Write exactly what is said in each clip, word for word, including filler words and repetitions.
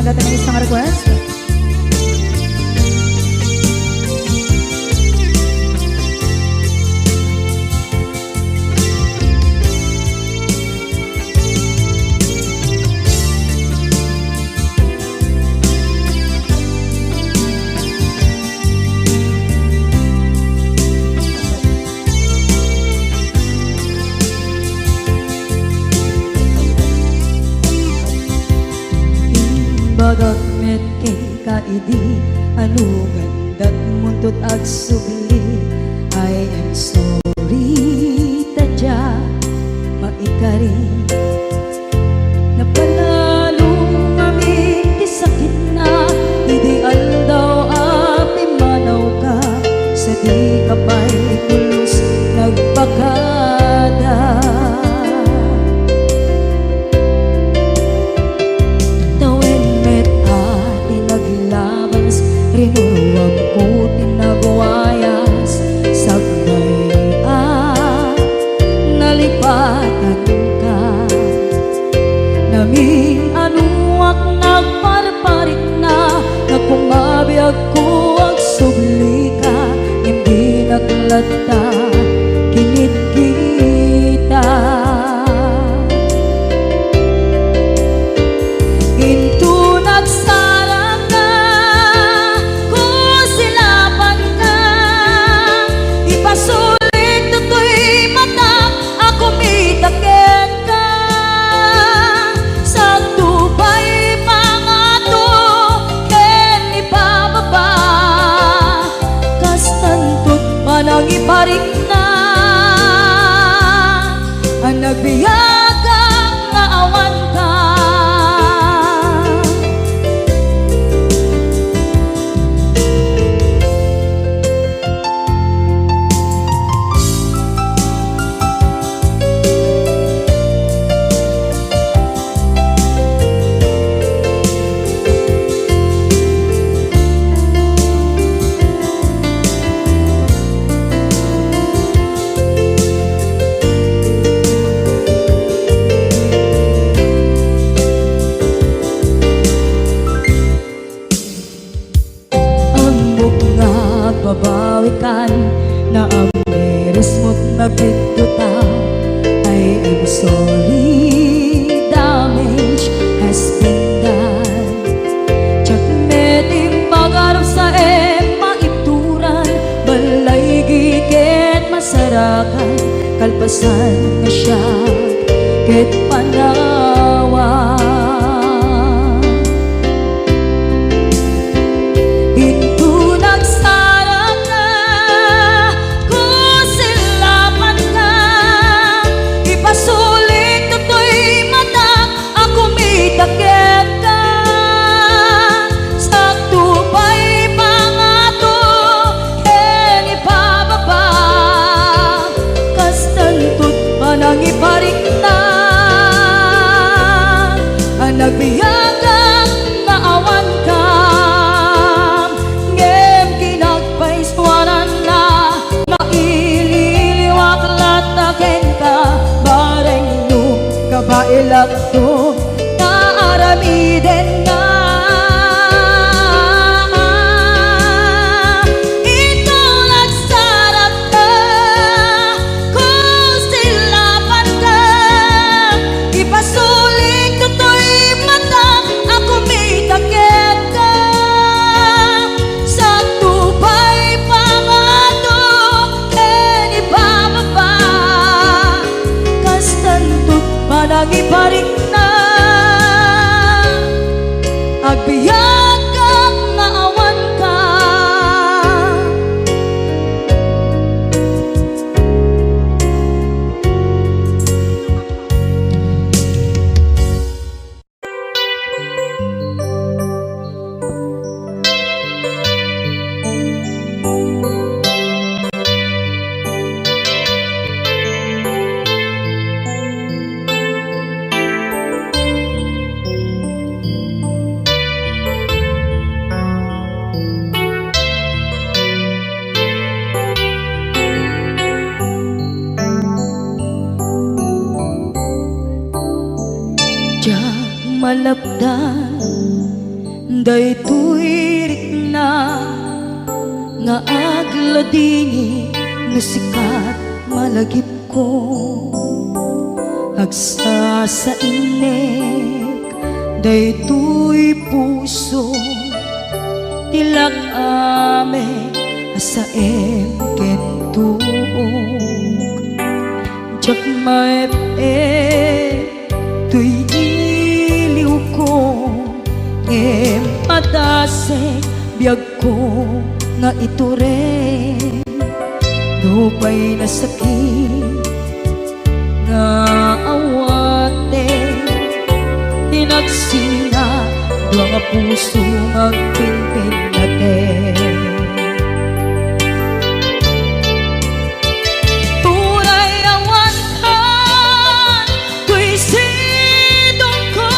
Dati may isang request. Imbagak met kenka idi, anu gandat muntot agsubli. I am sorry, ta dia maikari. Napalalo ngamin ti sakitna idi aldaw a pimmanawka, sadika pay pulos nagbakada. Tawen met a ti naglabas, rinuruamko ti nagwayas, sakbay a nalipatanka. Namin-anuak nagparparikna, nakumabiagko agsublika, ngem dinak latta kinitkita. Inton agsaraka, kusilapanka, ipasulit toy matak a kumita kenka. Sagto pay pangato ken ipababa, kastanto ti panangiparikna a nagbiagak nga awanka. Ammok nga agbabawikan, naamirismot nagbiddota. I am sorry, damage has been done. Diak met immagarup sa em maituran, balay ket masarakan, kalpasan nga siak ket panawan. Inton agsaraka, kusilapanka, ipasulit toy matak a kumita kenka. Sagto pay pangato ken ipababa, kastanto ti panangiparikna a nagbiagak nga awanka. Ngem kinagpaisuananna, maililiwak latta kenka, bareng no kabaelakto nga aramidenna. Inton agsaraka, kusilapanka, ipasulit toy matak a kumita kenka. Sagto pay pangato ken ipababa, kastanto ti panangiparikna. Agbiagak nga awanka. Diak malapdan Daytoy rikna nga agladingit no sika ti malagipko. Agsasainek daytoy puso ti lak-am a saem ken tuok. Diak maep-ep toy iliwko, ngem padasek biagko nga itureng. Nupay nasakit nga awaten, inagsina dua nga puso nga agpinpinnaten. Uray awan kan toy sidongko,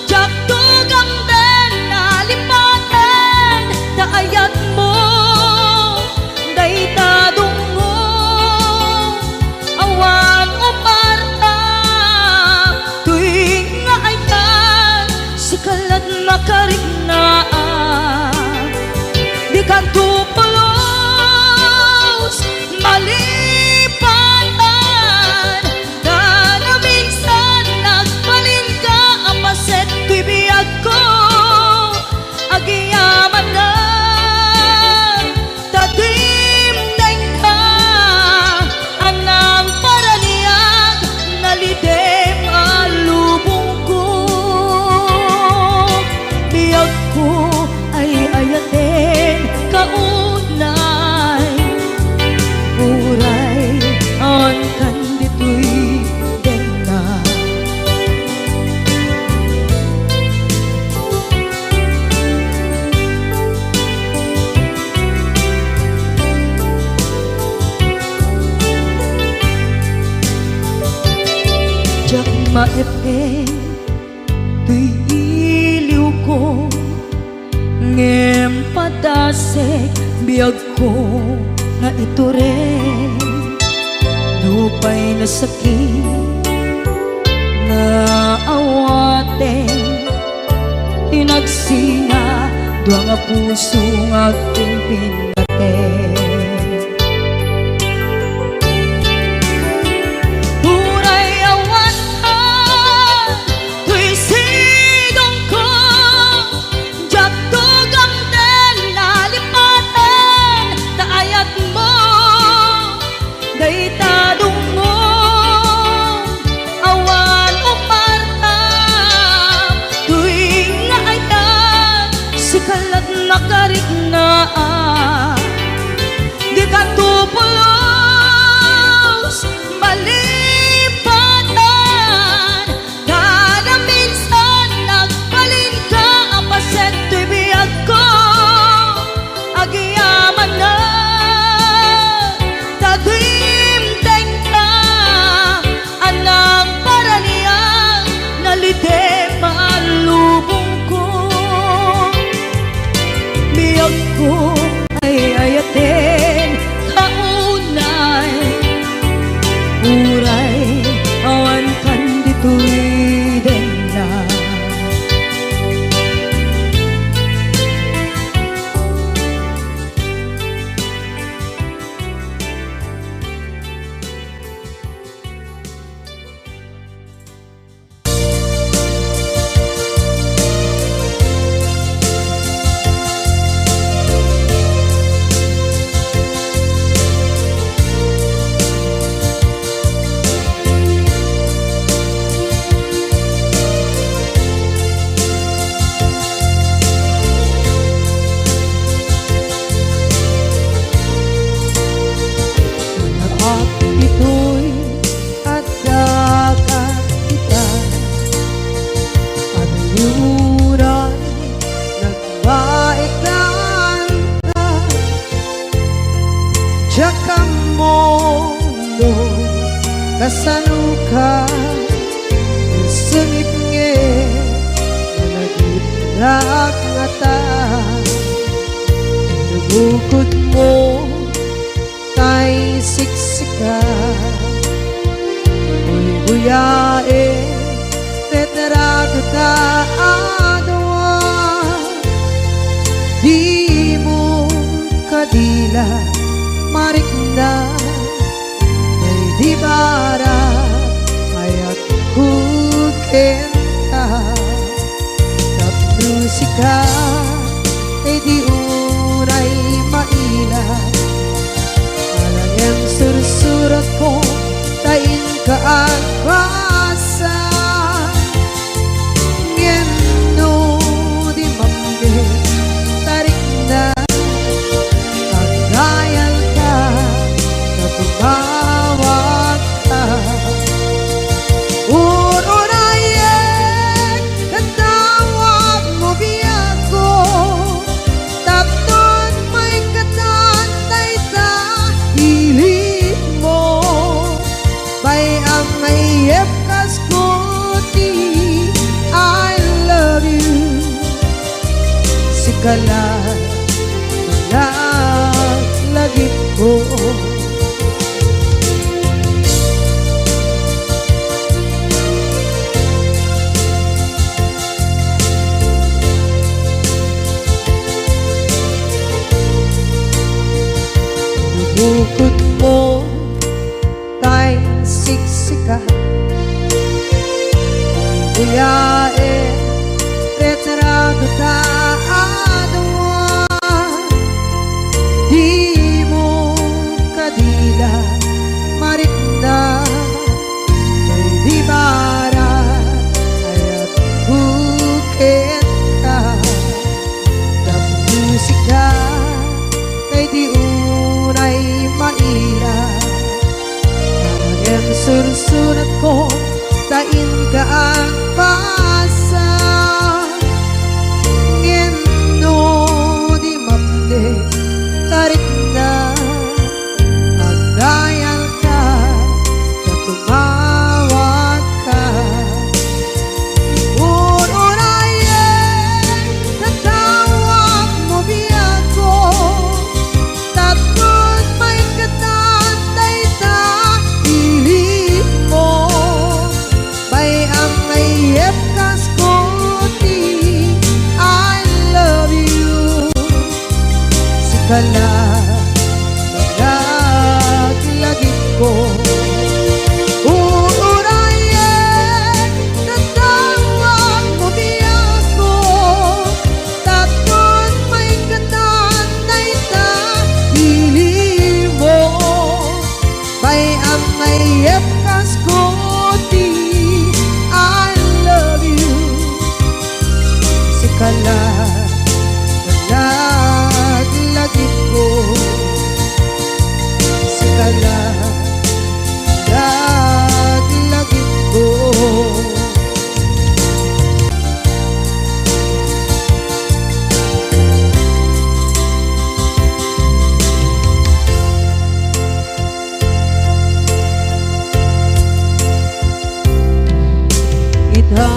diak tugamden a lipaten ta ayatmo dayta dungngo. Awan uparta toy nga ayat, sika la't makariknaan. Dikanto pulos malipatan, ta naminsan nagbalinka a paset toy biagko. Agyamanak ta dimdengka a nangparaniag, nalidem a lubongko. Biagko, ay-ayatenka unay, uray awan kan ditoy denna. Diak maep-ep toy iliwko, ngem padasek biagko nga itureng. Nupay nasakit nga awaten, inagsina dua nga puso nga agpinpinnaten. Uray awan ka toy sidongko, diak tugamden a lipaten ta ayatmo dayta dungngo. Awan uparta toy nga ayat, sika la't makariknaan. Dikanto pulos malipatan, ta naminsan nagbalinka a paset toy biagko. Agyamanak ta dimdengka a nangparaniag, nalidem a lubongko. Biagko, ay-ayatenka unay, uray awan kan ditoy denna. Naap ditoy adda kat ita, aniuray nagbaekan ka. Diak ammo no kasano ka, sungit nga malagipnak ngata. Nabukod mo tay siksika, buybuyaen retrato ta a dua. marikna, daydi barag ayatko kenka. Tapno sika, daydi unay maila, ala ngem sursuratko ta inka agbasa. Ngem no di mamnekta, rikna, agdayalka ta tumawagka. Ururayek ket tawagmo biagko, tapno maikkan dayta ilikmo. Bay-am nga iyepkasko ti I love you. Sika la, laglagipko. Bukodmo tay siksika. Uyaen, retrato ta a dua. Dimo kadi la marikna, daydi barag ayatko kenka. Tapno sika, daydi unay maila, ngem sursuratko ta inka agbasa. Ngem no di mamnekta, rikna, agdayalka ta tumawagka. Ururayek ta tawagmo biagko, tapno maikkan dayta ilikmo. Bay-am nga iyepkasko ti I love you. Sika la, laglagipko. Ururayek ta tawagmo biagko, tapno maikkan dayta ilikmo. Bay-am nga iyepkasko ti I love you. Sika la, laglagipko. Sika la, laglagipko. Ita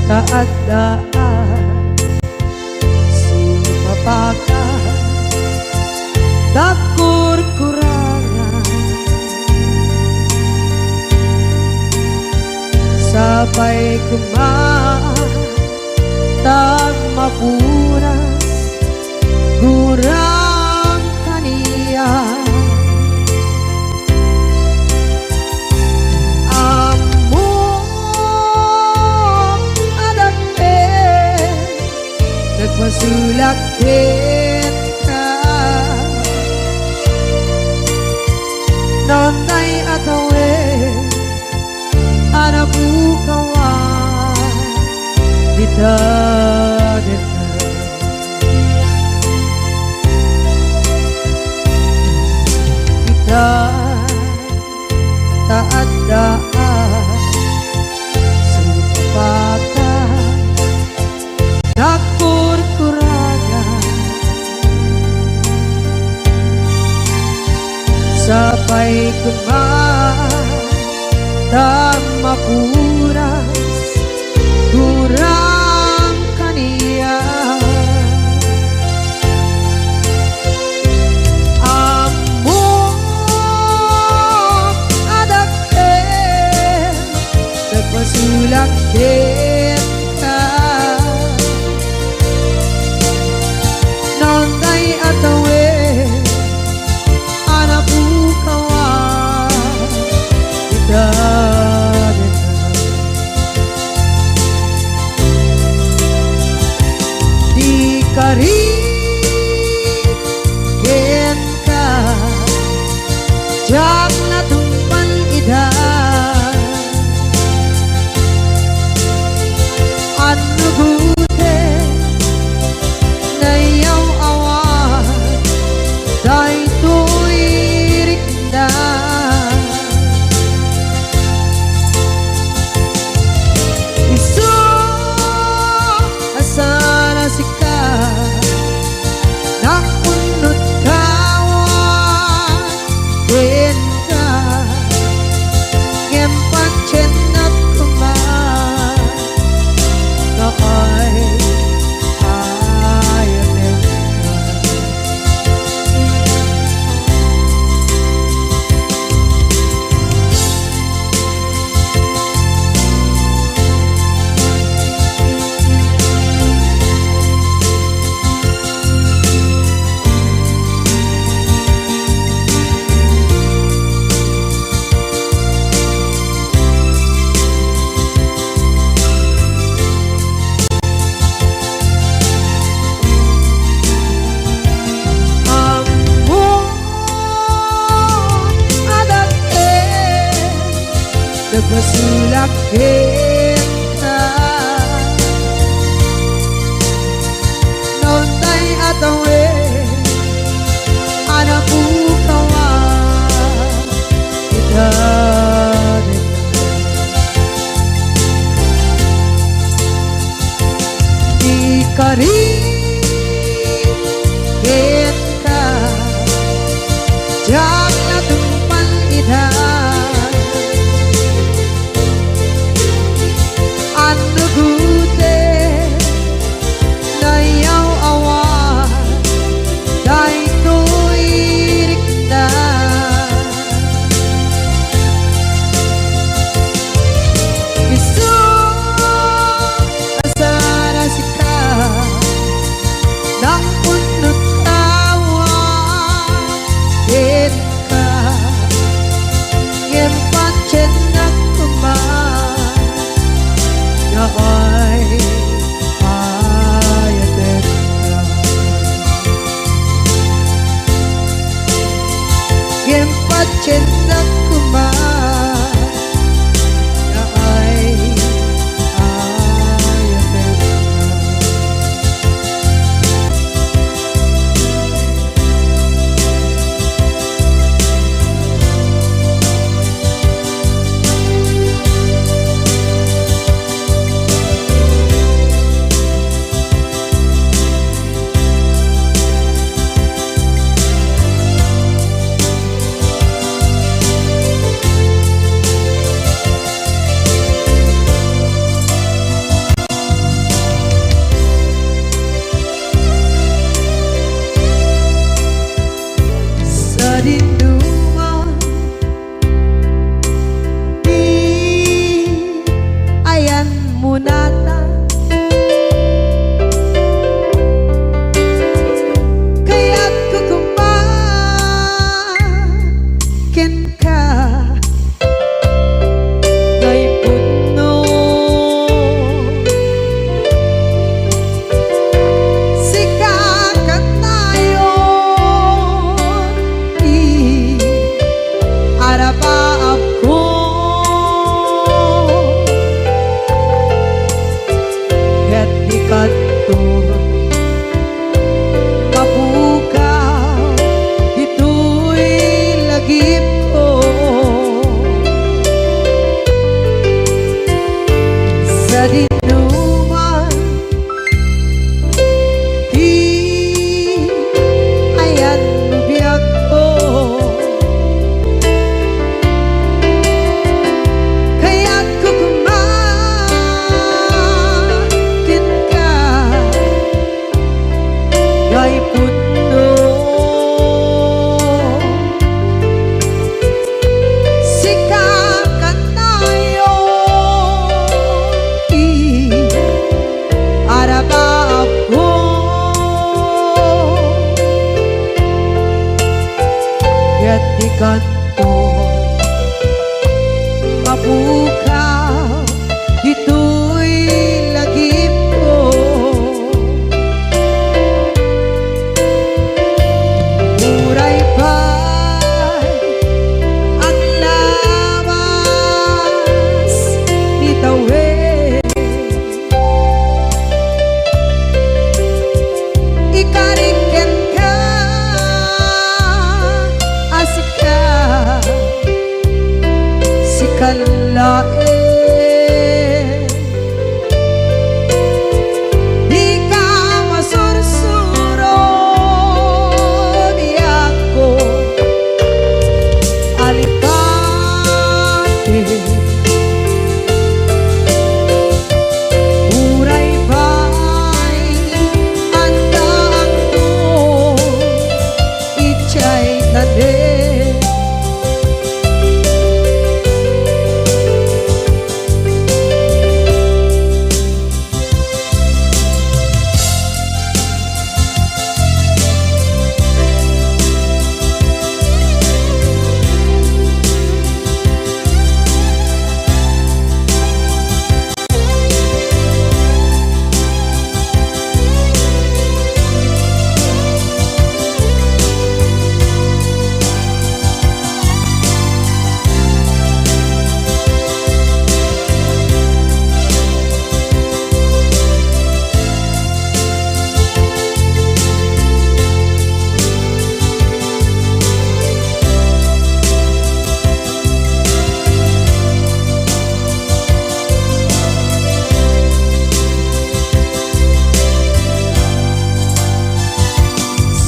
ta adda a sumapaka, dagkurkurangan. Sapay koma ta mapuras gurang kaniak. Ammok a dakkel, nagpasulak kenka. Naunay a tawen a napukawan dita daga. Ita ta adda a sumapaka, nagkurkuragan. Sapay koma ta mapuras gurang kaniak. Ammok a dakkel, nagpasulak kenka. Naunay a Diak natungpal ida. Annugoten nayaw-awan daytoy rikna. Isu a saan a sika, nakunot kawan kenka, ngem patiennak koma nga ay ayatenka. Ammom a dakkel, nagbasolak kenka. Naunday a tawen a napukawan ita. Di kari kenka, diak natungpal ida. Annugoten nayaw-awan daytoy rikna. Isu a saan a sika, nakunot kawan kenka, ngem patiennak koma nga ay ayatenka. Ngem patiennak koma nga ay ayatenka. Sadinoman, di ayanmo natan. Kayatko koma kenka, nga ipudno. Sika kanayon ti arabaabko. Ket di kanto mapukaw ditoy lagipko. Sadinoman ti ayanmo biagko. Kayatko koma kenka, nga ipudno. Sika kanayon ti arabaabko. Ket di kanto mapukaw ditoy lagipko. Uray pay laeng. Dika masursuro, biagko, alipate. Uray pay addaakto idiay tanem.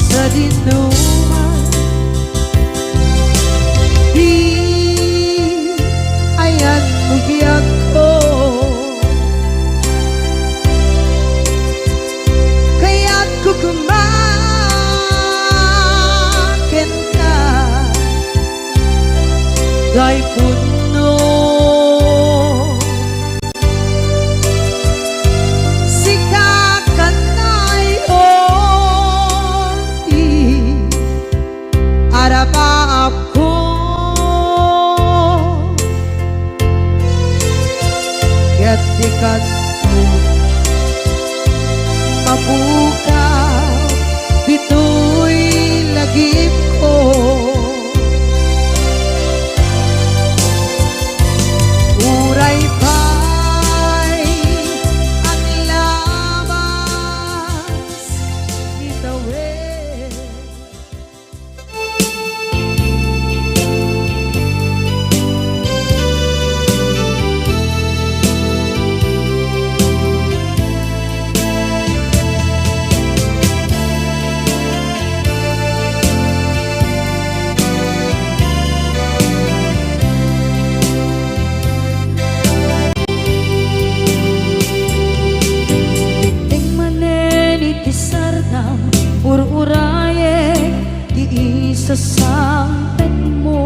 Sadinoman ti ayanmo, biagko, kayatko koma kenka. Daypunno, sika kanayon ti arapaapko. Ket dikatko mapukaw ditoy lagipko. Uray pay aglabas ni tawen. Dimteng manen iti sardam, ur-urayek ti isasangpetmo.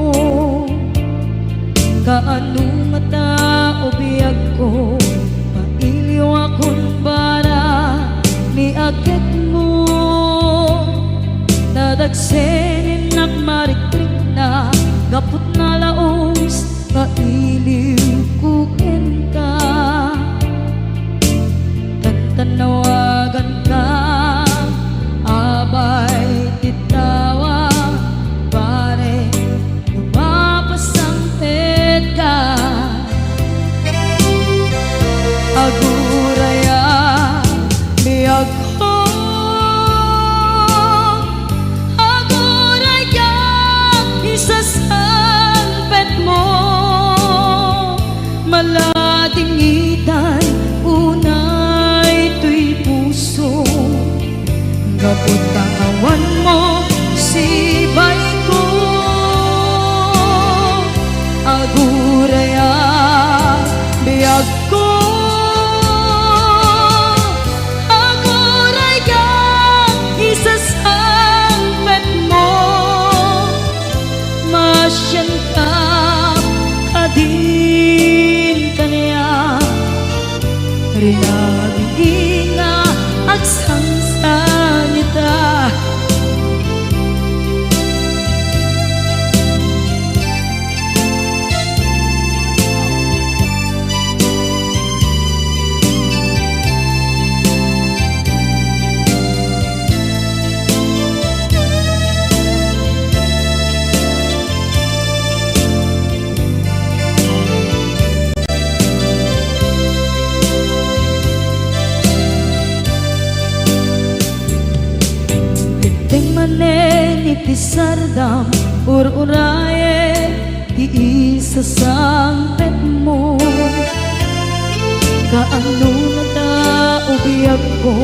Kaano ngata, o biagko, mailiwakon bara ni aketmo. Nadagsen innak marikrikna gapu ta nalaus nga iliwko kenka. Tantannawaganka, abay ti tawa, pare, no mapasangpetka. Aguraya, biagko, aguraya, isasangpetmo. Maladingitan unay toy puso, gapu ta awanmo sibayko. Aguraya, biagko, aguraya, isasangpetmo. Masianka kadin kaniak, rinabidi nga agsangsangita. Dimteng manen iti sardam, ur-urayek ti isa, sa Kaano nata, o biagko,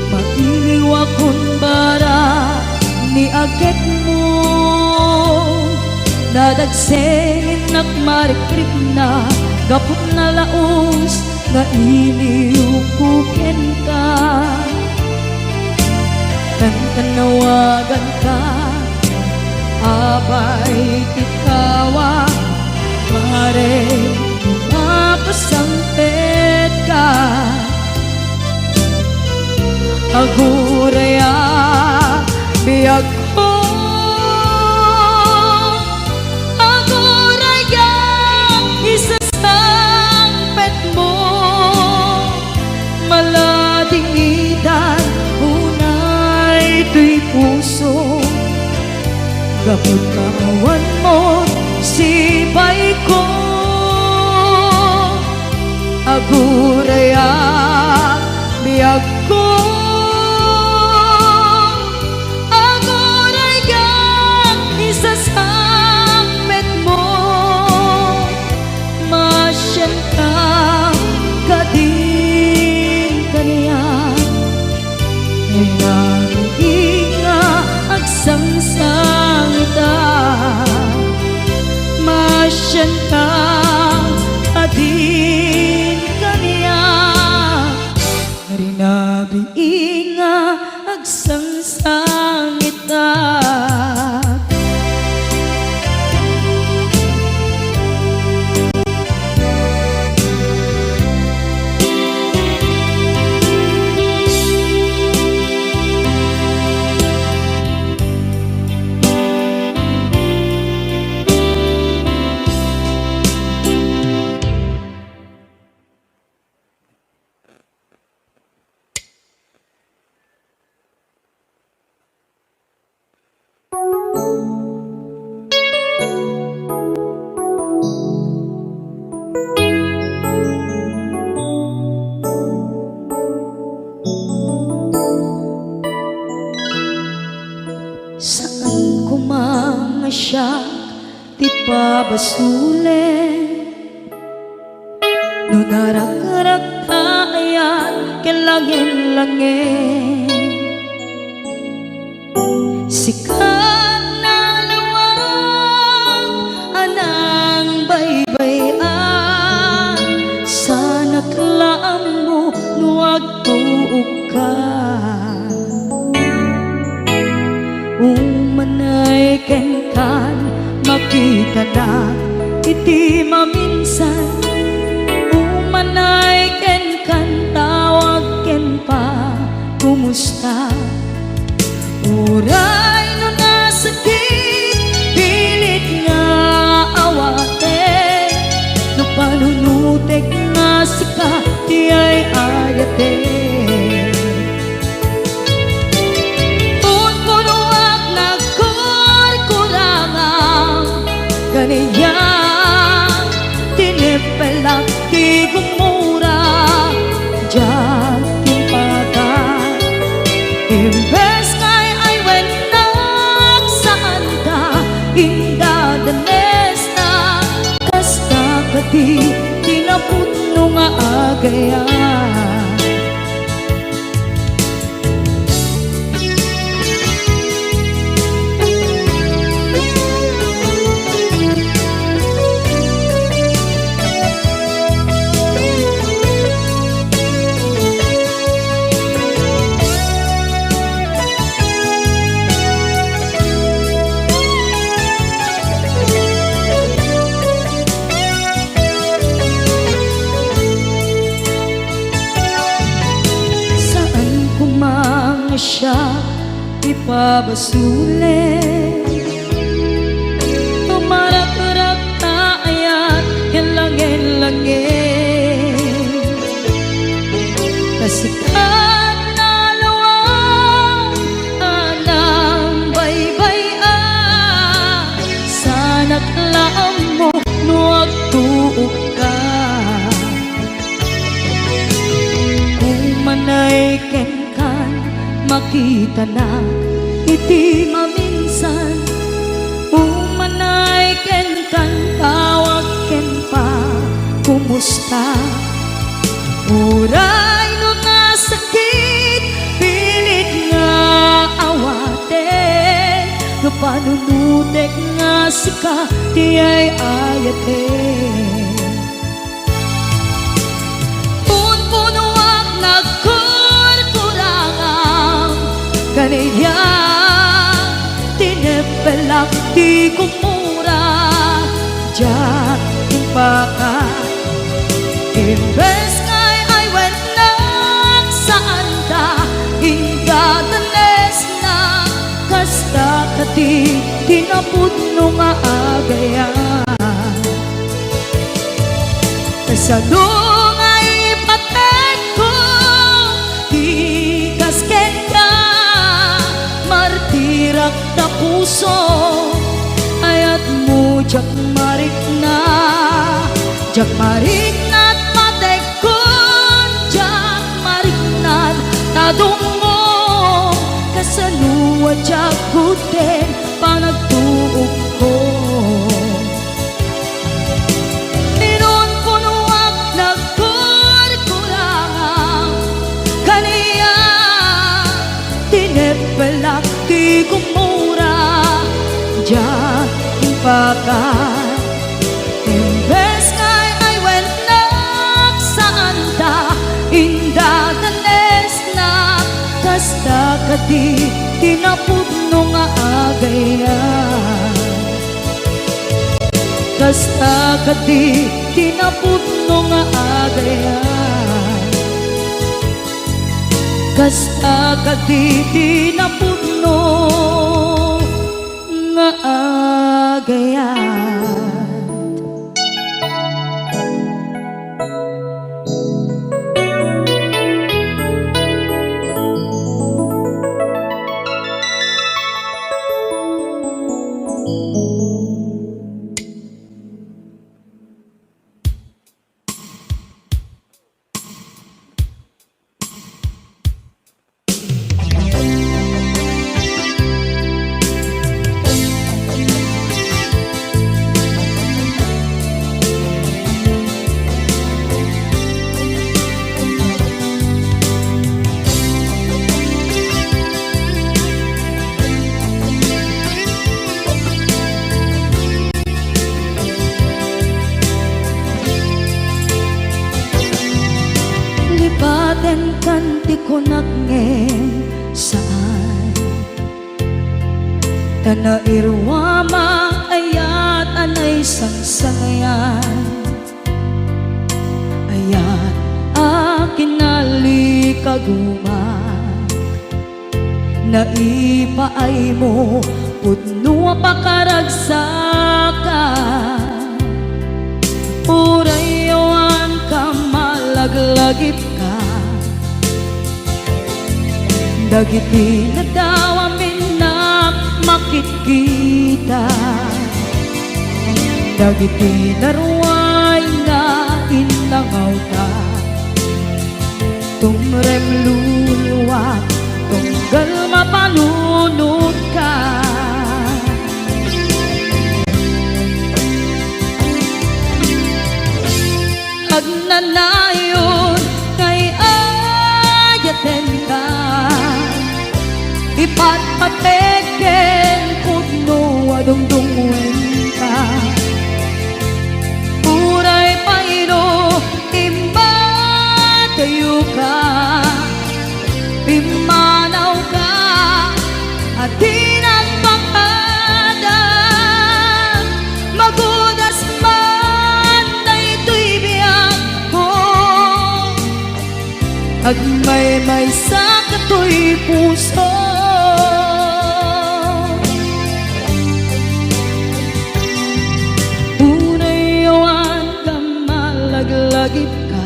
mailiwakon bara ni agekmo? Nadagsennak marikrikna gapu ta nalaus nga iliwko kenka. Kankanawaganka, apay ti kawa, pare, mapasangpetka. Aguray a biagko, aguray a isasangpetmo. Maladingitan unay toy puso, gapu ta awan mo sipayko. Aguray a biagko, aguray a isasangpetmo. Masianka kadin kaniak, rinabii nga agsangsangitak. Masianka kadin kaniak, rinabii nga agsangsangitak. Saan koma nga siak ti pabasolen, no narakrak ta ayat ken langen-langen. Sika nalawag a nangbaybay-an, saanak la ammo no agtuokka. Umanay kenkan, makitanak iti maminsan. Umanay kenkan, tawag ken pa, kumusta? Uray no nasakit, pilit nga awaten, no panunutek nga sika ti ay-ayaten. Punpunoak nagkurkurangam, kaniak tinipelak ti gumura, diak timpakan. Imbes nga ay-aywennak, saanta indadanesnak, kasta kadi ti napudno nga agayat. Saan koma nga siak ti pabasolen, no marakrak ta ayat ken langen-langen. Ta sika nalawag a nangbaybay-an, saanak la ammo no agtuokka. Umanay kenkan, makitanak iti maminsan. Umanay kenkan, tawag ken pa, kumusta? Uray no nasakit, pilit nga awaten, no panunotek nga sika ti ay-ayaten. Punpunoak nagkurkurangam, kaniak tineppelak ti kumura, diak impaka. Imbes nga ay-ayatennak, saanda indadanesna, kasta kadi ti napudno nga agayat. Kasano nga ipateg ko ti kas kenka, martirak ta puso, ayatmo diak marikna, diak marikna ta pategkon, diak marikna ta dumngom, kasano a diak gudden panagtuokko. Pinunpunoak nagkurkurangam, kaniak tineppelak ti kumura, diak impaka. Imbes nga ay-ayatennak, saanda indadanesna, kasta kadi ti napudno nga agayat. Kasta kadi ti napudno nga agayat. Kasta kadi ti napudno nga agayat. Lipatenkan ti kunak ngem saan. Ta nairuamak, ayat a naisangsangayan, ayat a kinalikaguma. Naipaaymo pudno a pakaragsakan. Uray awan ka, malaglagipka. Dagiti nadaw a minnak makitkita. Dagiti naruay nga innangawta. Tumrem luluak, tunggal mapanunotka. Agnanayon nga ay-ayatenka. Ipatpateg ken pudno a dungdungngoenka. Uray pay no immadayoka, pimmanawka, a dinak pakada, magudas man daytoy biagko. Agmaymaysa katoy puso. Uray awan ka, malaglagipka.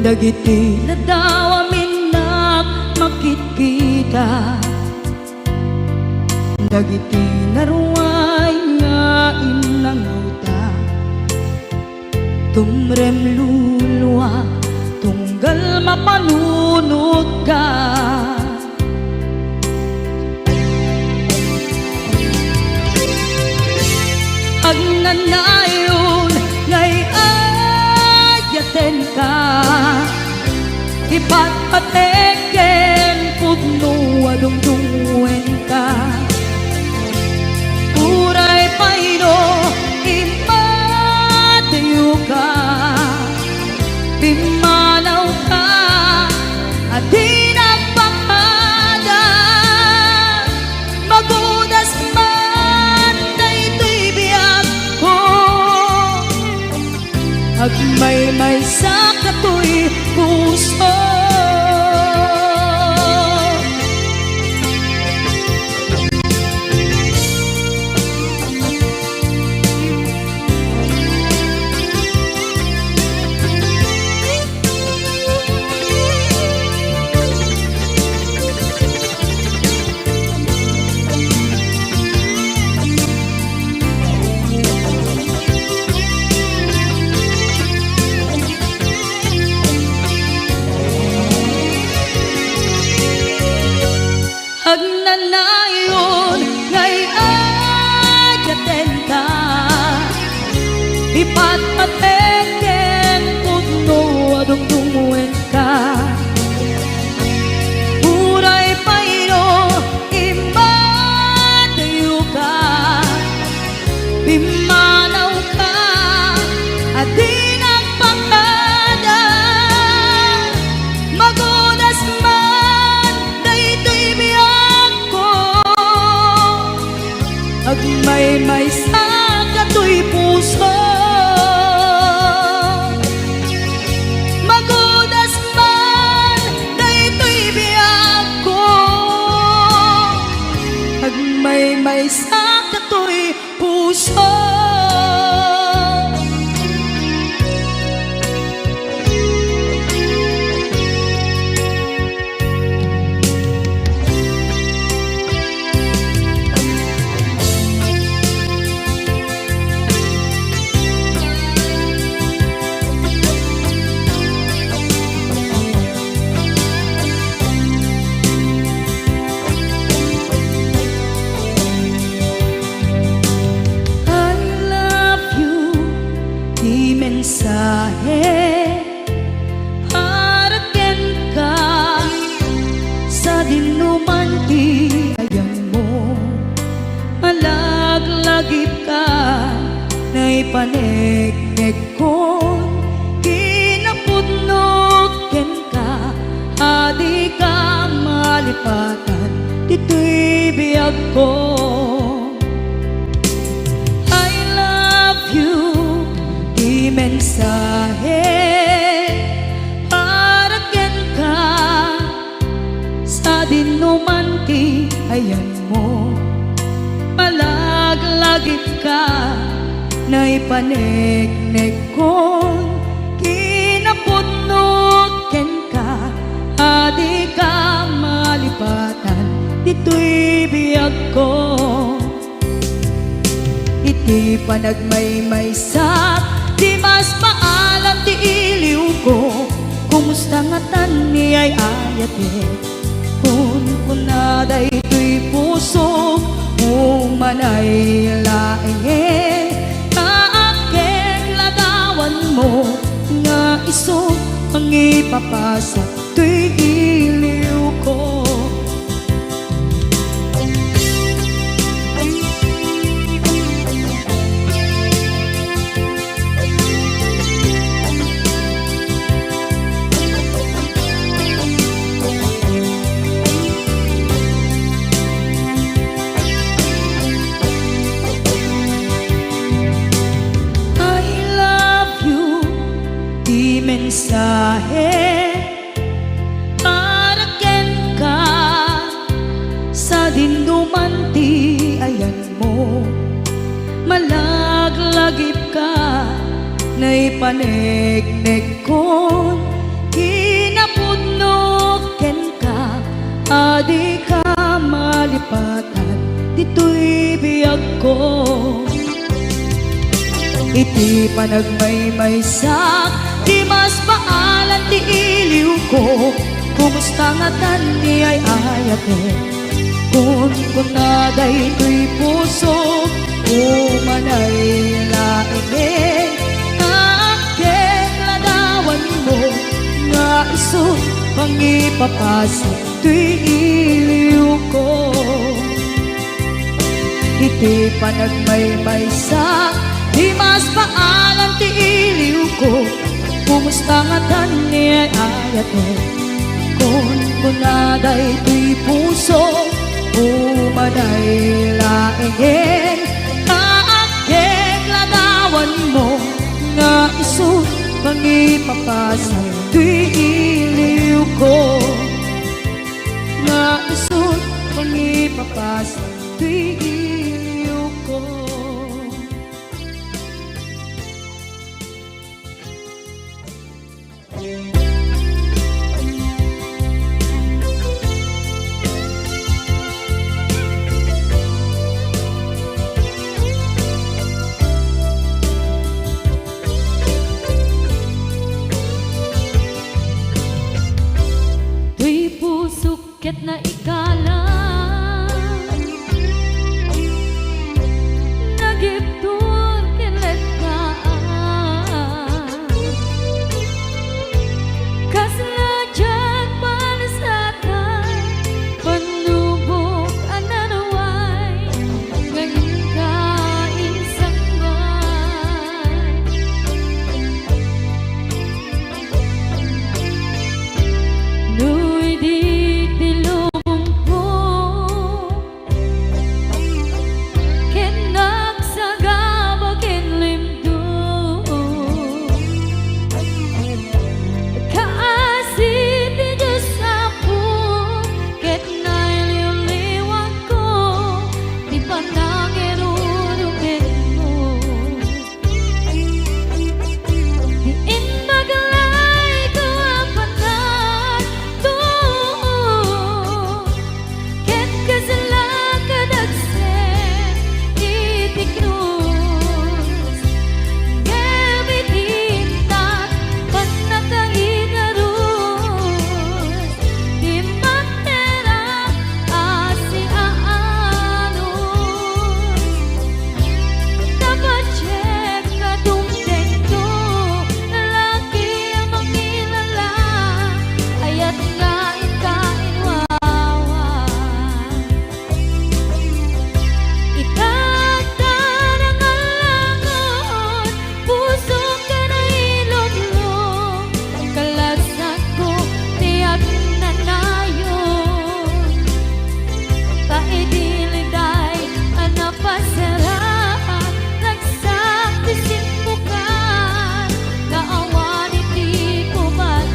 Dagiti nadaw a minnak makitkita. Dagiti naruay nga innangawta. Tumrem luluak, tunggal mapanunotka. Agnanayon nga ay-ay Patpatek ken pudno a dungdungenka. Uray pay no immatiyoka, pimmanawka a di nagpakada. Magudas man daytoy biagko, agmaymaysa katoy puso. Agnanayon nga ay-ayatenka, ipatpatek ken pudno a dungdungenka. Uray pay no immatiyoka, pimmanawka a di nagpakada. Magudas man daytoy biagko, agmaymaysa katoy puso. Magudas man daytoy biagko, agmaymaysa katoy puso. I love you, ti mensahe para kenka, sadin no man ti ayanmo. Malaglagipka, naipaneknekkon kinapudnok kenka, a dika malipatan ditoy biagko. I love you, ti mensahe para kenka, sadin no man ti ayanmo. Malaglagipka, naipaneknekkon kinapudnok kenka, a dika malipatan ditoy biagko. Iti panagmaymaysak, di mas maalam ti iliwko. Kumusta ngatan ni ay-ayatek? Kunkuna daytoy pusok, umanay laengen. Naakkek ladawanmo nga isu mangipapasak toy iliwko. I love you, ti mensahe para kenka, sadin no man ti ayanmo. Malaglagipka, naipaneknekkon kinapudnok kenka, a dika malipatan ditoy biagko. Iti panagmaymaysak, di mas maalam ti iliwko. Kumusta ngatan ni ay-ayatek? Kunkuna daytoy pusok, umanay laengen. Naakkek ladawanmo nga isu Papasan toy iliwko. Iti panagmaymaysa, di mas paalan ti iliwko. Kumusta ngatan ni ay-ayatek? Kunkuna daytoy puso, umanay laengen, nga agkekladawanmo, nga isu mangipapasan toy iliwko, nga isu mangipapasan toy iliwko. Toy pusok ket naikalang, nagibtur ken lettaan. Kasla diak pansatan, pannubok a naruay, nga inka insangbaay. No idi ti lubongko, ken nagsagaba ken limdum, kaasi ti Dios Apo, ket nailiwliwakko ti panangirurumenmo. Ti imbag layto a panagtuo, ket kasla kadagsen iti krus. Ngem iti intak, pannakaigarus, ti matera a siaanus. Napadiek nga dumtengto, laki a mangilala, ayat nga inka inwawa. Ita ta nangalangon, pusok a nailumlom, kalasakko ti agnanayon. Ta idi liday a napasaraan, nagsak ti simbukan, nga awan iti pumatpat.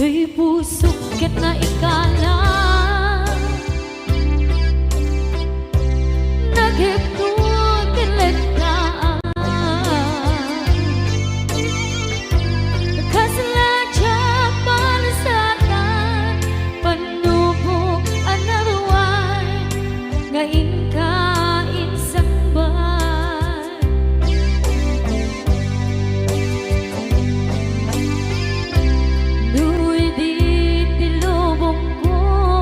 Toy pusok ket naikalang, nagibtur ken lettaan. Kasla diak pansatan, pannubok a naruay, nga inka insangbaay. No idi ti lubongko,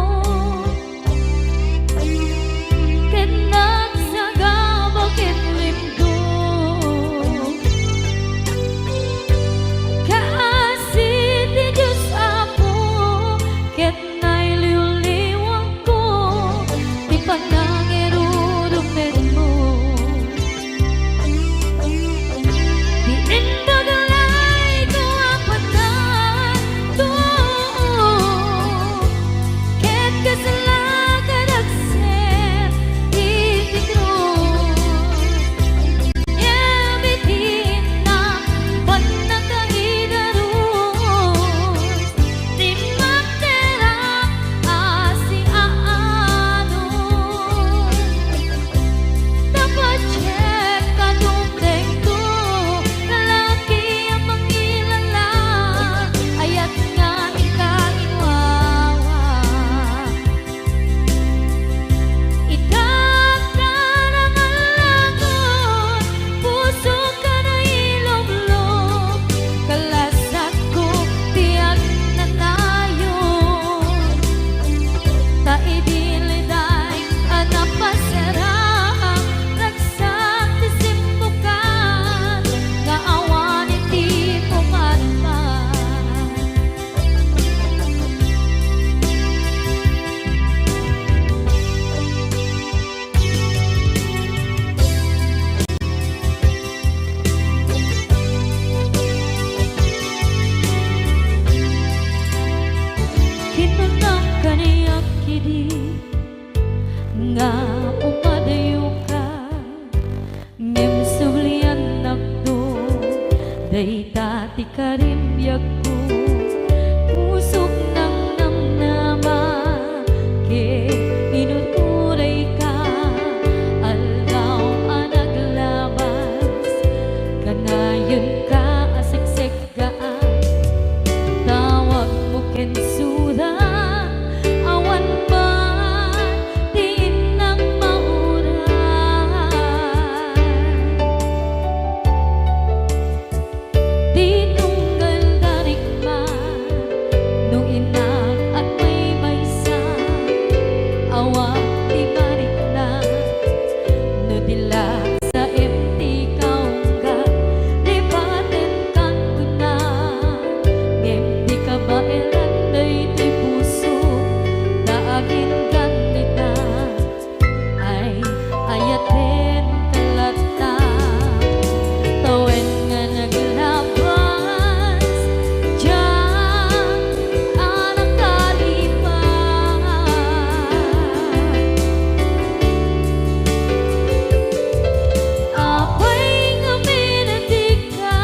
Karimbiagko, pusok nangnamnama, ket inuturayka, aldaw a naglabas, kanayon ka a seksekgaan. Tawagmo ken sura, awan man ti innang mauray. Di tunggal darikma, no innak agmaymaysa, awan ti marikna, no di la saem ti kaungga, lipatenkan kuna, ngem di kabaelan daytoy puso, ta aginggan ita. Ay, ayatenka latta, tawen nga naglabas, diak a nakalipat. Apay ngamin a dika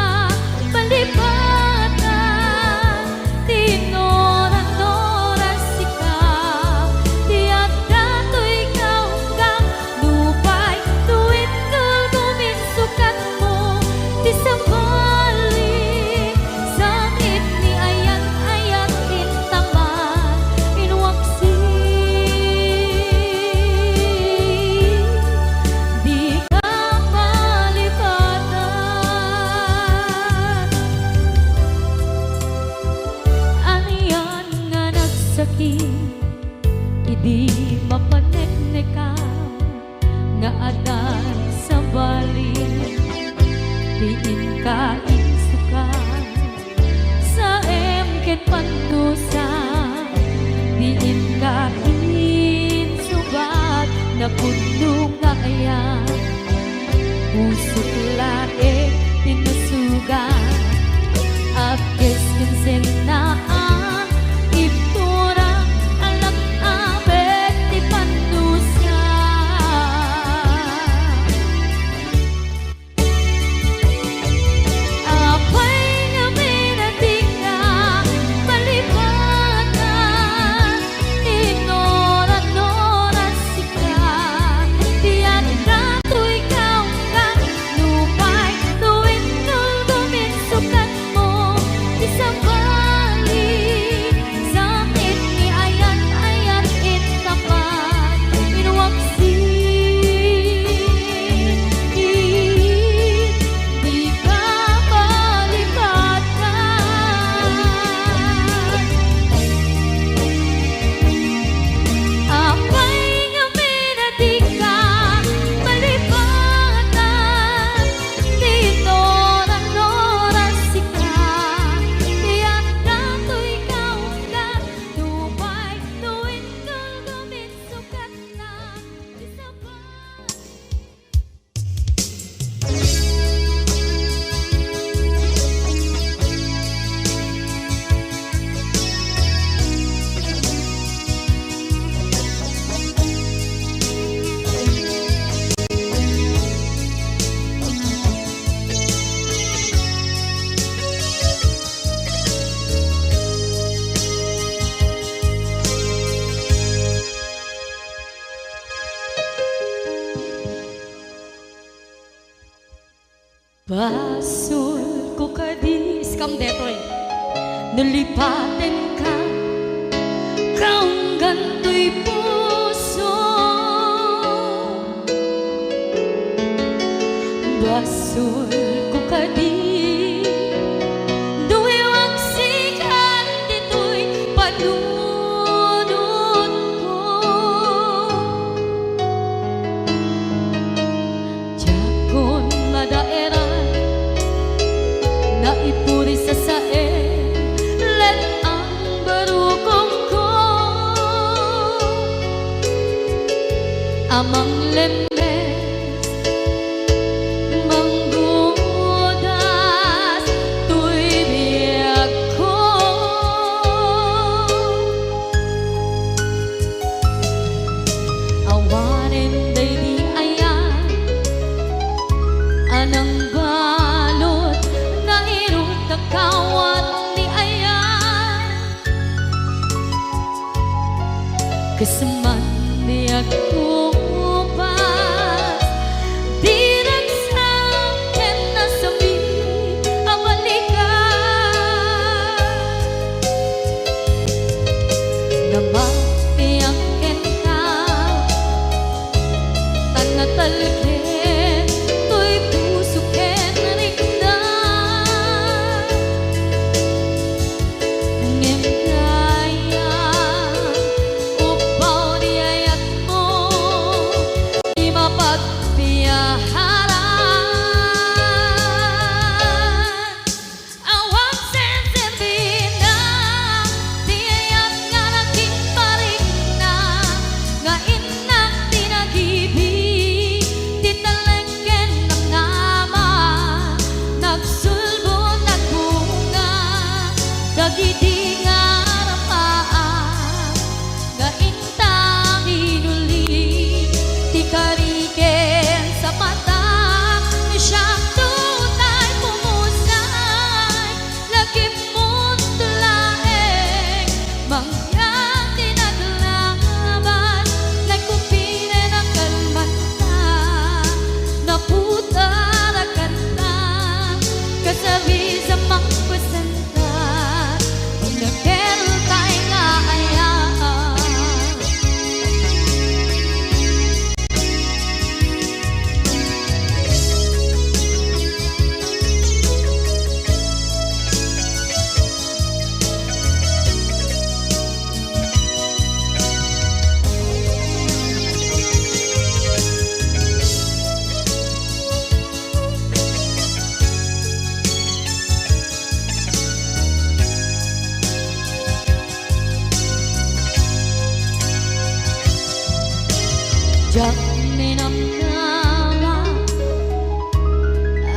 malipatan? Ti innoran-oras sika, ti adda toy kaunggam, nupay no inkulgom insukatmo, ti sabali, sangit ni ayat-ayat intaman, inwaksi, dika malipatan. Anian nga nagsakit idi mapaneknekam nga adda sabali ti inka insukam, saem ken pannusa ti inka insubat, napudno nga ayat. Pusok laeng ti nasugat, apkes ken sennaan, ibtura, alak-abet ti pannusa. Apay ngamin a dika malipatan? Innoran-oras sika, ti adda toy kaunggam, nupay no inkulgom insukatmo, ti sabali, sangit ni ayat-ayat intaman, inwaksi, dika malipatan. Apay ngamin a dika malipatan? Ti innoran-oras sika, ti adda toy kaunggam, nupay no inkulgom insukatna, ti sabali. Basolko kadi, iskam detoy, no lipatenka, kaunggan toy puso. Basolko kadi, no iwagsikan ditoy panunotko. Diakon madaeran, naipuri sasaen, let-ang barukongko a manglemmes, manggudas toy biagko. Awanen daydi ayan a nangbalud nga irukakaw Kas man di agkupas, di ragsak ken nasami a balikan. Namatiak kenka, tan natalged toy puso ken rikna. Ngem dayta, upbaw di ayatmo, di mapagpiaharan. Awan senserbina ti ayat nga naging parikna, nga innak ti nagibi, ti talek ken namnama, nagsulbod, nagbunga dagidi nga arapaak. Nga inta minuli ti kari ken sapatak, siak tutay pumusay, lagipmo laeng mangyan ti naglaban, nagkupiren a kalmanta, naputar a kanta, kasabis a mangpasenta. Diak minamnama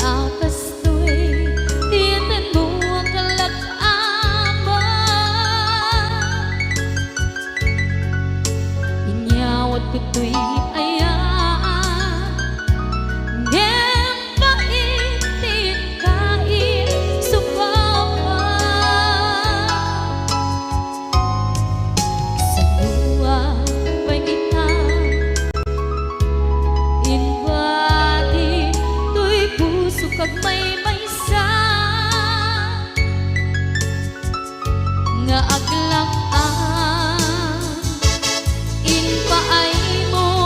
a kastoy ti tenmo a kalak-aman. Inyawat ko toy ayat, ngem pait ti kaisubaba. Kasano a pay kita, imbati toy puso kag maymaysa. Nga aglak-am, impaaymo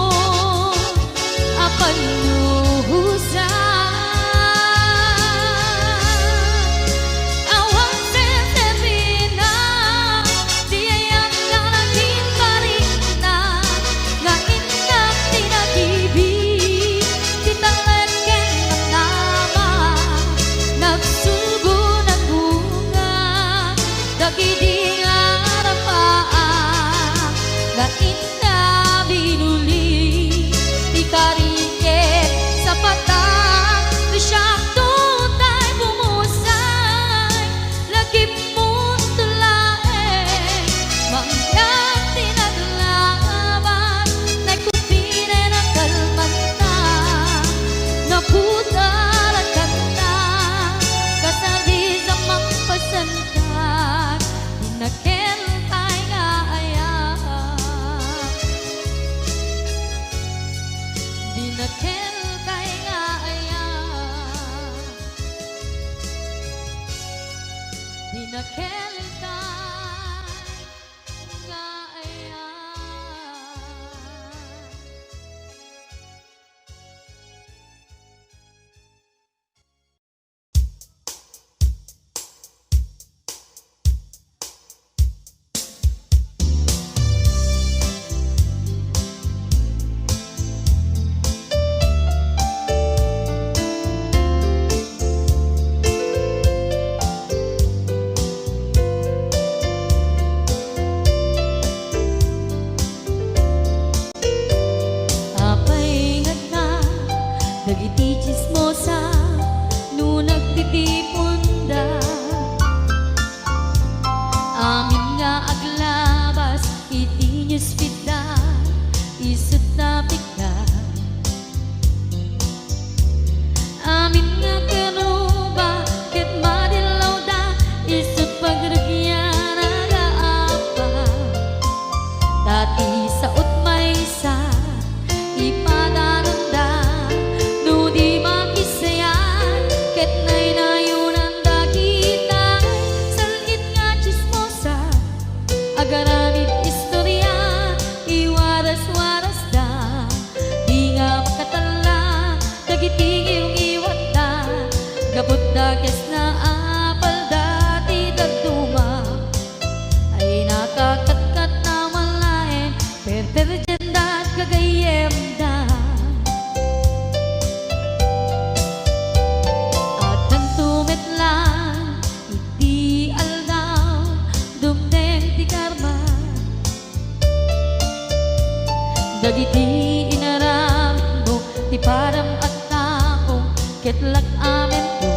Dagiti inaramidmo ti param a tao ket lak-amento.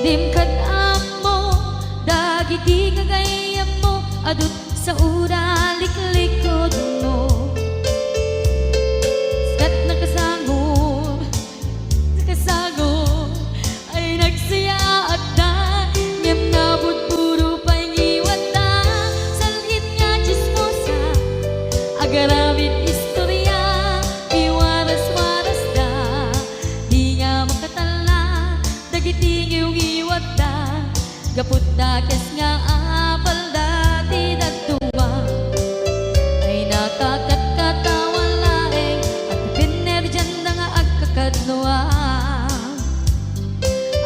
Dim kad-ammo dagiti gagayyemmo a dut-, saoda liklikudmo. Ket nakasangom, nakasangom, ay nagsayaatda, ngem nabudbudo pay ngiwatda. Sal-it nga tsismosa, agaramid istoria, iwaras-warasda. Di nga makatalla dagiti ngiwngiwatda, gapu ta kes nga apalda ti dadduma. Ay nakakatkatawan laeng, agpipinnerdianda nga agkakadua.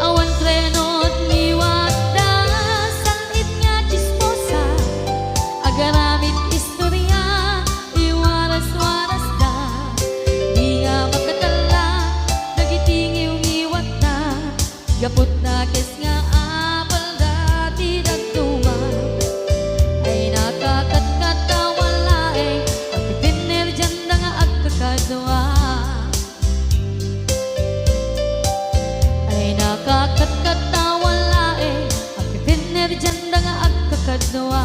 Awan treno ti ngiwatda, sal-it nga tsismosa, agaramid istoria, iwaras-warasda. Di nga makatalla dagiti ngiwngiwatda, gapu ta kes nga apalda ti dadduma. Ay nakakatkatawan laeng, agpipinnerdianda nga agkakadua. Ay nakakatkatawan laeng, agpipinnerdianda nga agkakadua.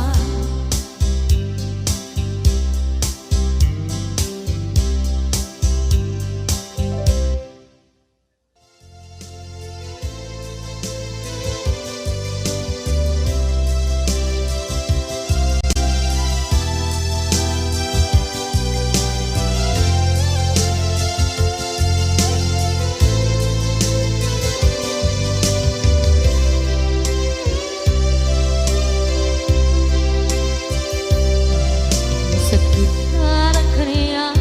Sakit nga kaniak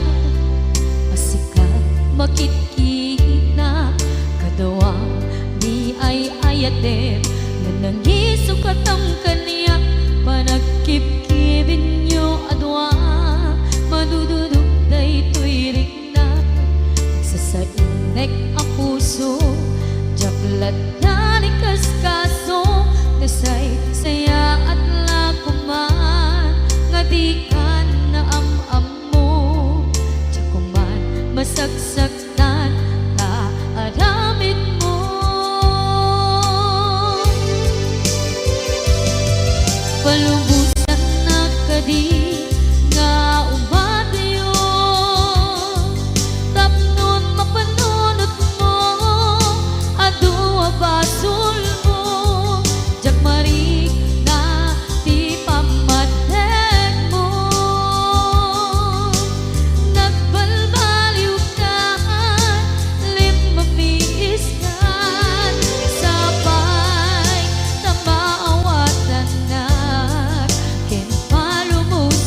a sika makitkita, kadua di ay-ayatem, nga nangisukatmo kaniak, panagkibkibinyo a dua, madududog daytoy rikna. Sasainnek a puso, diak latta ni kaskaso, nasaysayaat la koman nga dikan naam-ammo. Diak koman masaksaktan ta aramidmo. Palubosannak kadi nga umatyo tapnon mapanunotmo, adu a basolmo, diak marikna ti pammatedmo. Nagbalbaliwkan, limmamiiskan, sapay ta maawatannak ken palubos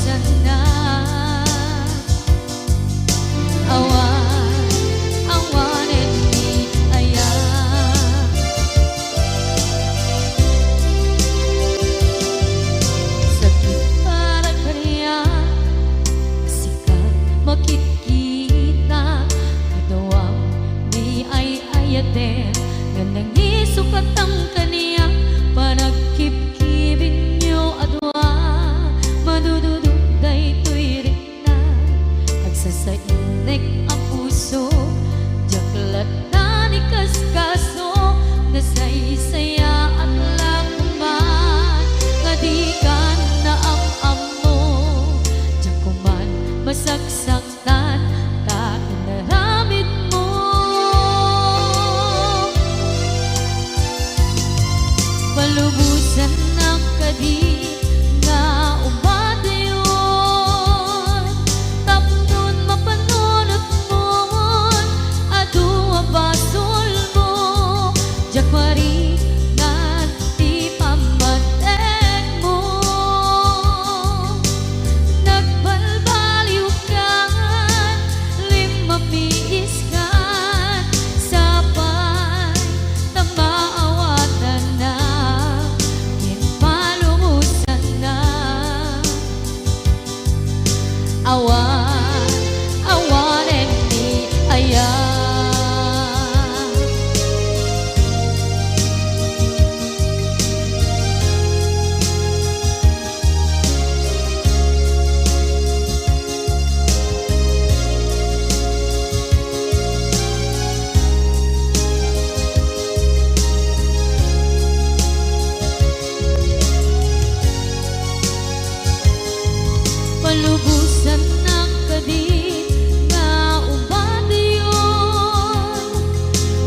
Saanak kadi nga ubateyon,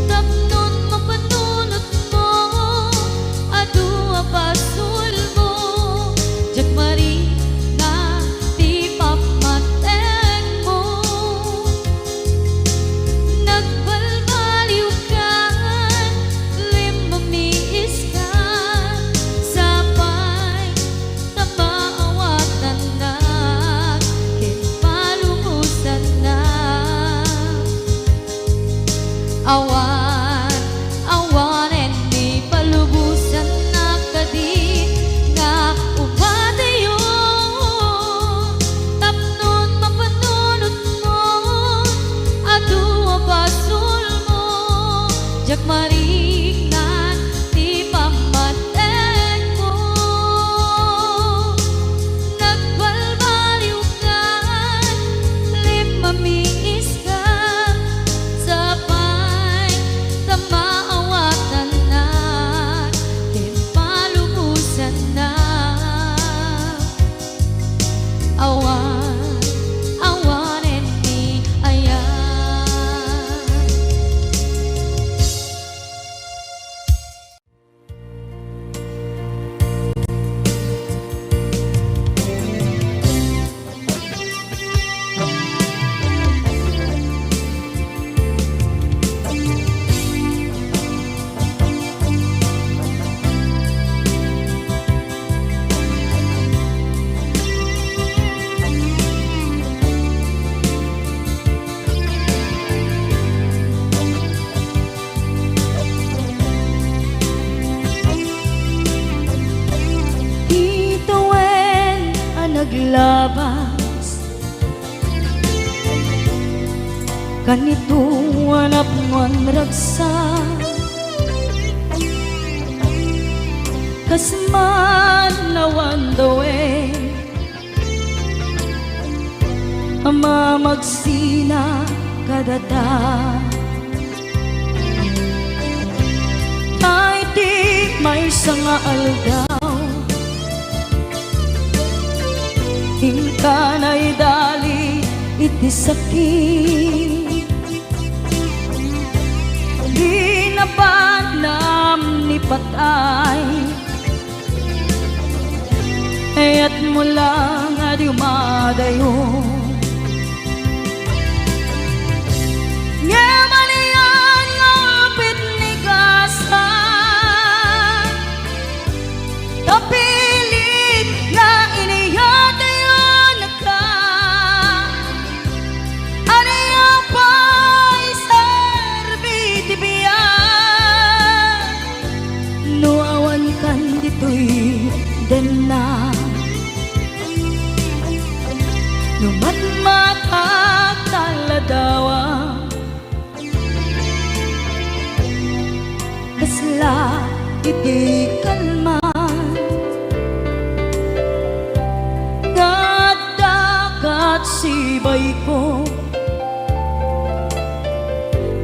tapnon mapanunotmo, adu a basolmo, diak maringngan ti pammategmo. Nagbalbaliwkan, limmamiiskan, sapay ta maawatannak ken palubosannak. Awan, awanen ni palubosannak kadi nga ubateyon, tapnon mapanunotmo, adu a basolmo, diak maringngan ti pammategmo. Nagbalbaliwkan, limmamiiskan, sapay ta maawatannak ken palubosannak. Awan, awanen ni ayat. Ti tawen a naglabas, kanito a napnuan ragsak, kas man awan tawen a mamagsina kadata. Tay ti maysa nga aldaw, inka naidali iti sakit. Di nabanam ni patay, kayatmo lang a dumadayo. Ngem ania nga upit ni kasta, ta pilit nga iniyatayonka. Ania pay serbi ti biag no awankan ditoy dennak? No matmatak ta ladawan kasla iti kalman, nga adda kat sibayko,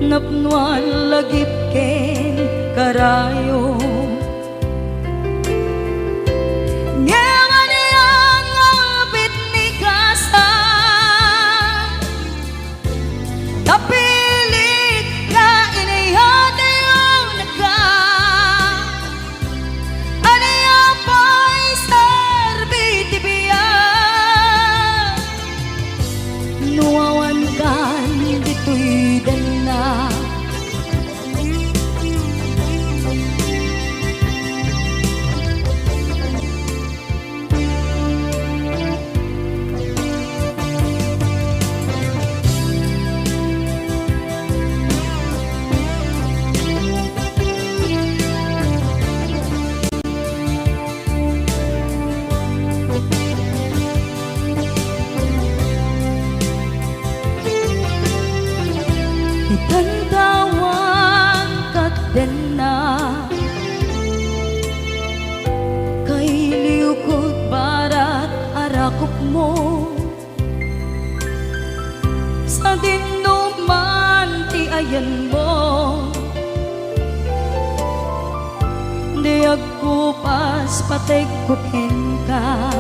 napnoan lagip ken karayo. Ngem ania nga upit ni kasta, ta pilit nga iniyatayonka. Ania pay serbi ti biag no awankan ditoy dennak? Itan ta awan ket dennak, kailiwko barat a rakupmo. Sadinoman ti ayanmo, di agkupas pategko kenka.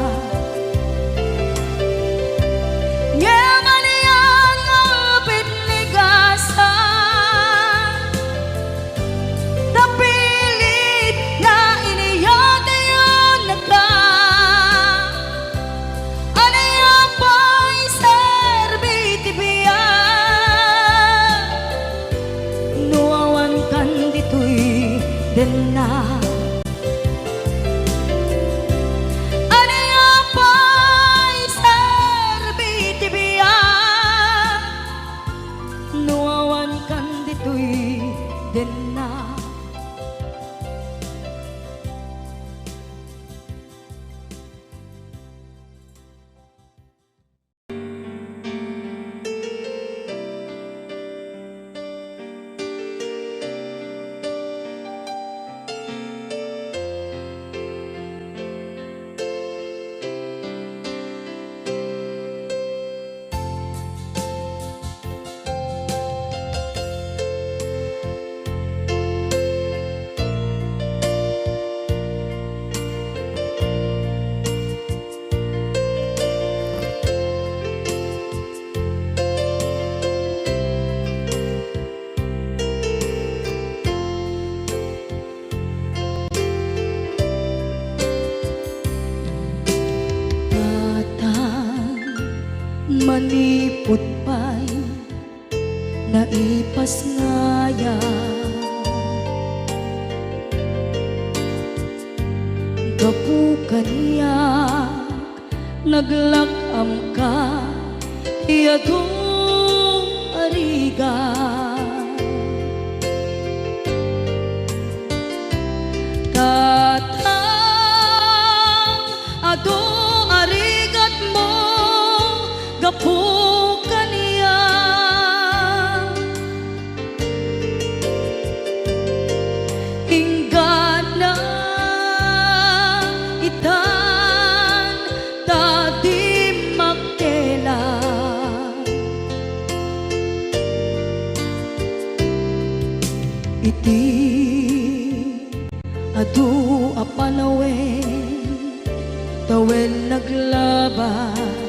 Utpay naipasngayam. Gapu kaniak, naglak-amka ti adu a rigat. Tatang, adu a rigatmo gapu kaniak. Inggana itan ta di makela. Iti adu a panawen, tawen naglabas.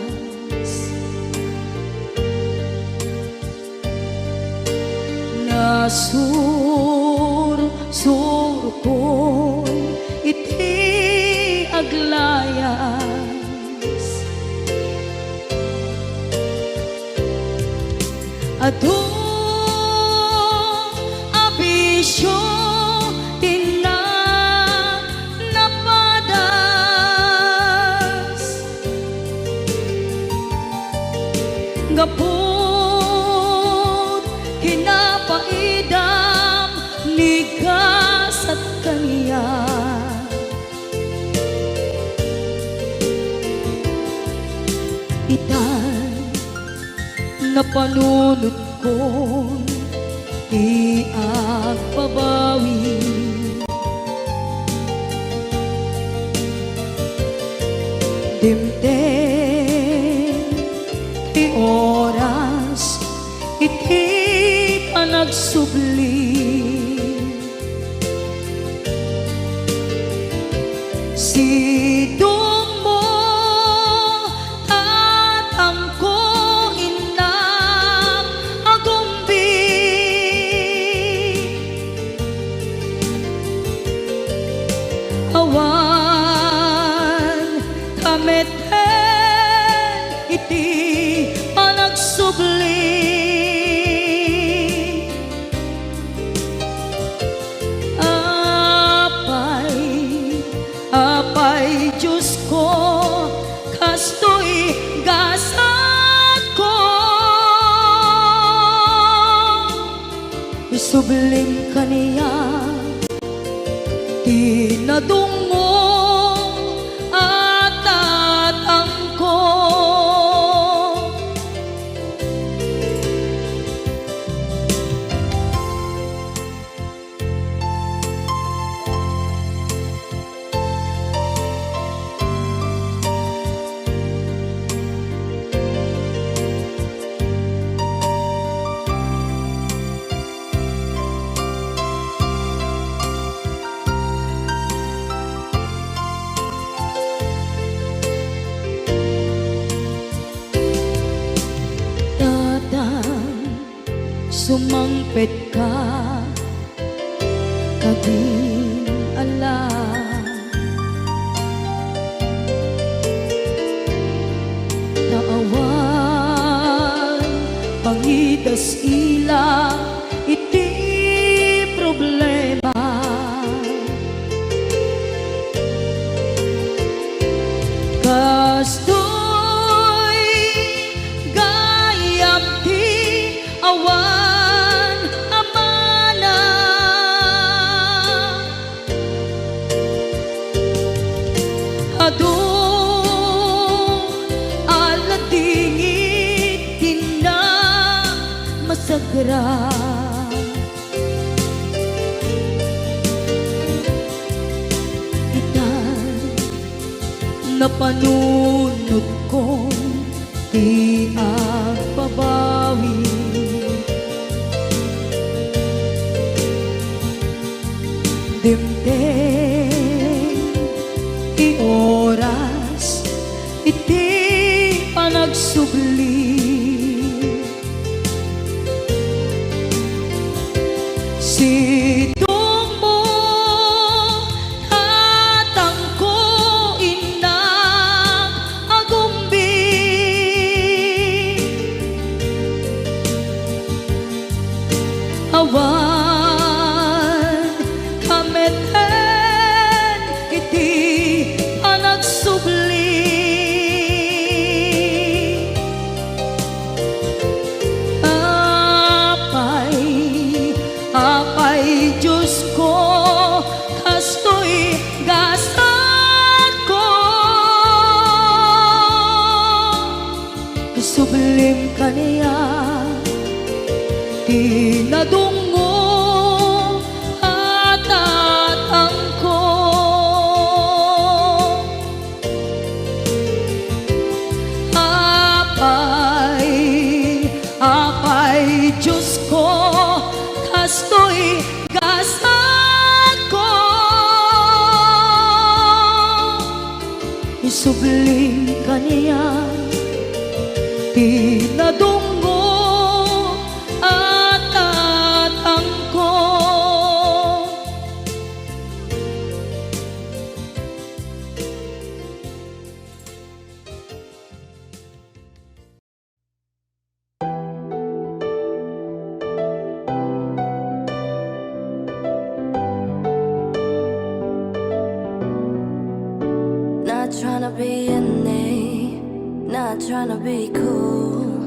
Nasursurkon iti aglayas. Adu a bisio ti na-, napadas. Gapu ti napaidam ni gasat kaniak. Itan, napanunotkon ti agbabawi. Dimteng ti oras iti panagsubli. Sidongmo, tatangko, innak, agumbi. Awan ta met ken iti panagsubli. Apay, apay, Diosko, kastoy gasatko. Isublim kaniak ti nadungngong a tatangko. Tatang, sumangpetka, kadin ala. Ta awan pangidas-ila iti problema. Kastoy gayam ti awan a mana. Adu a ladingit ti na masagra. Itan, napanunotkon ti agbabawi. Dimteng ti oras iti panagsubli. Sidongmo, tatangko, innak, agumbi. kaniak ti nadunggo a tatangko. Apay, apay, Diosko, kastoy gasatko. Isubling kaniak ti nadunggo a tatangko. Not tryna be any, not tryna be cool,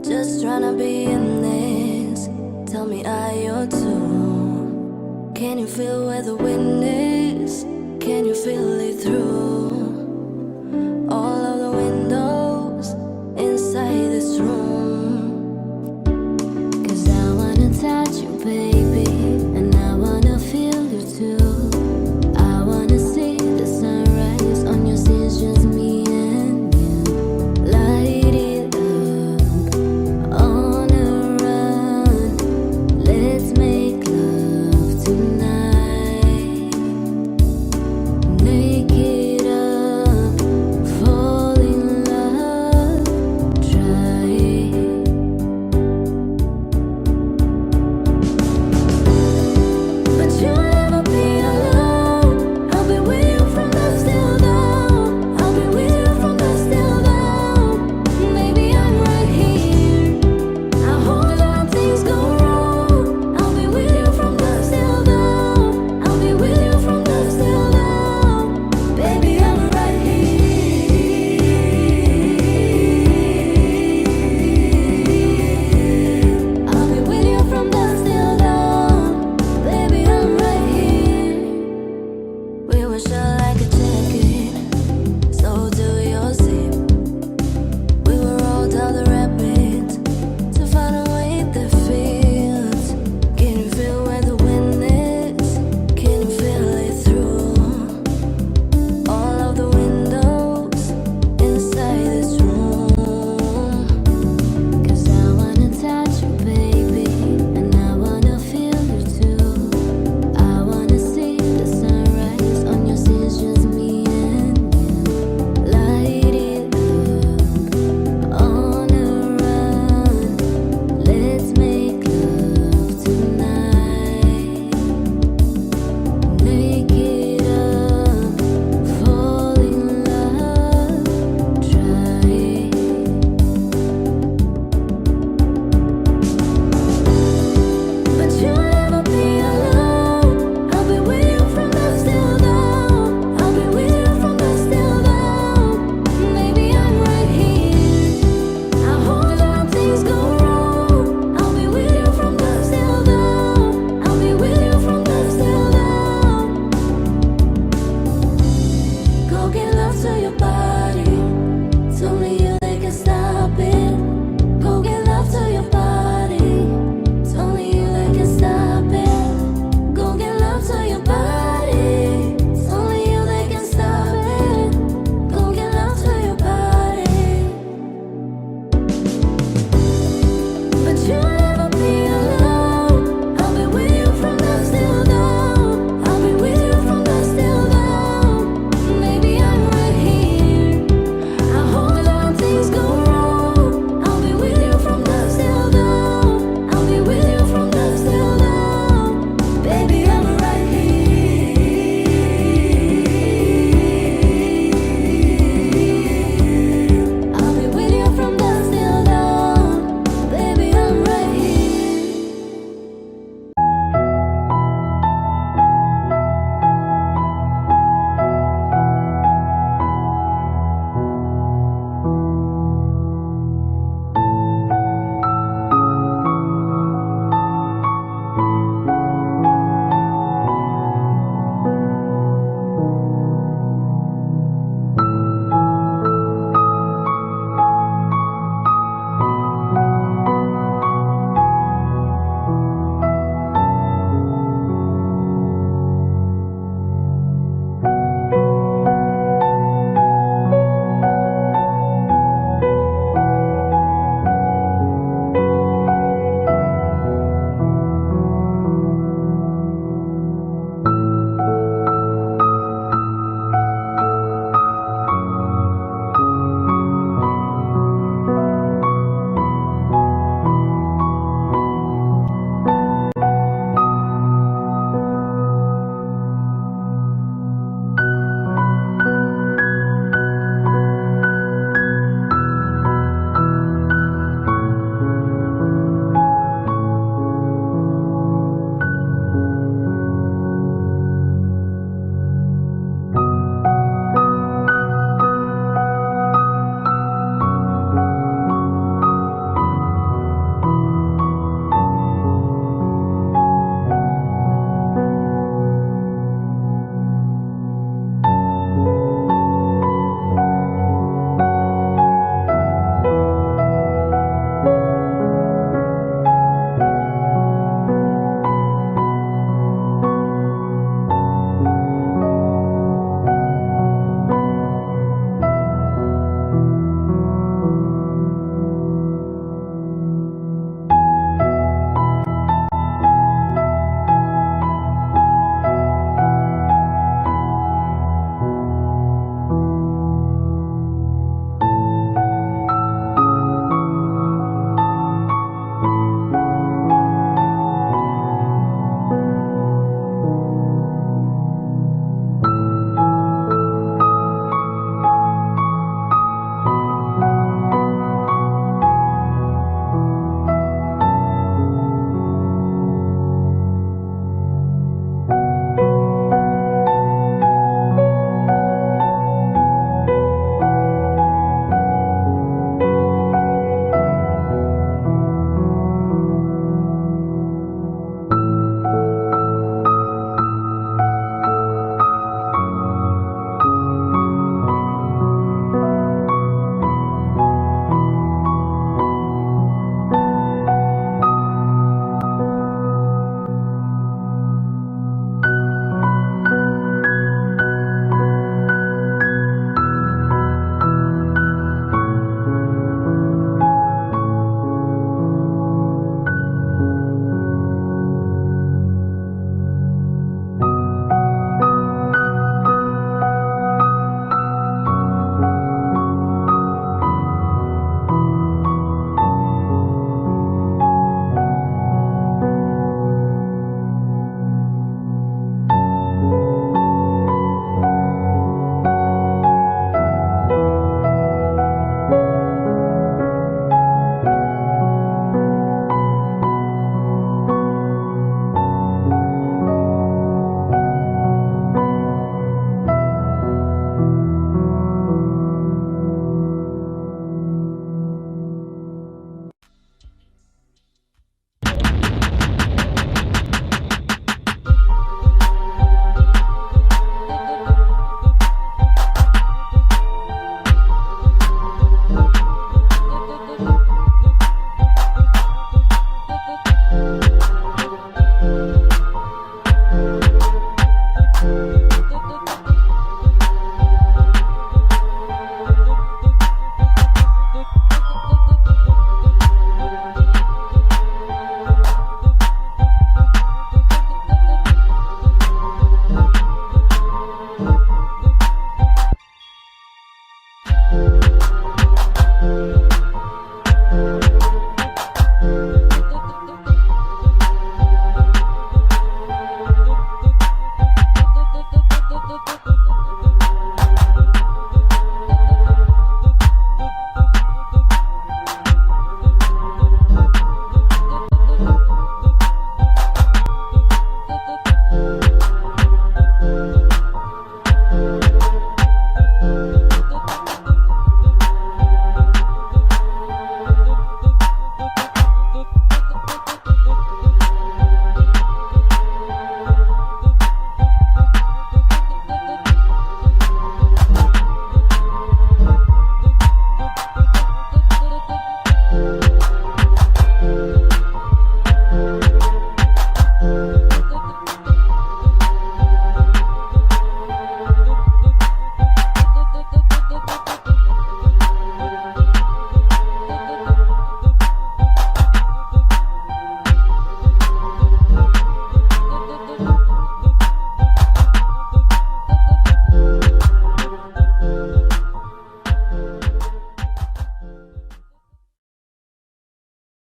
just tryna be in this. Tell me, are you too? Can you feel where the wind is? Can you feel it through?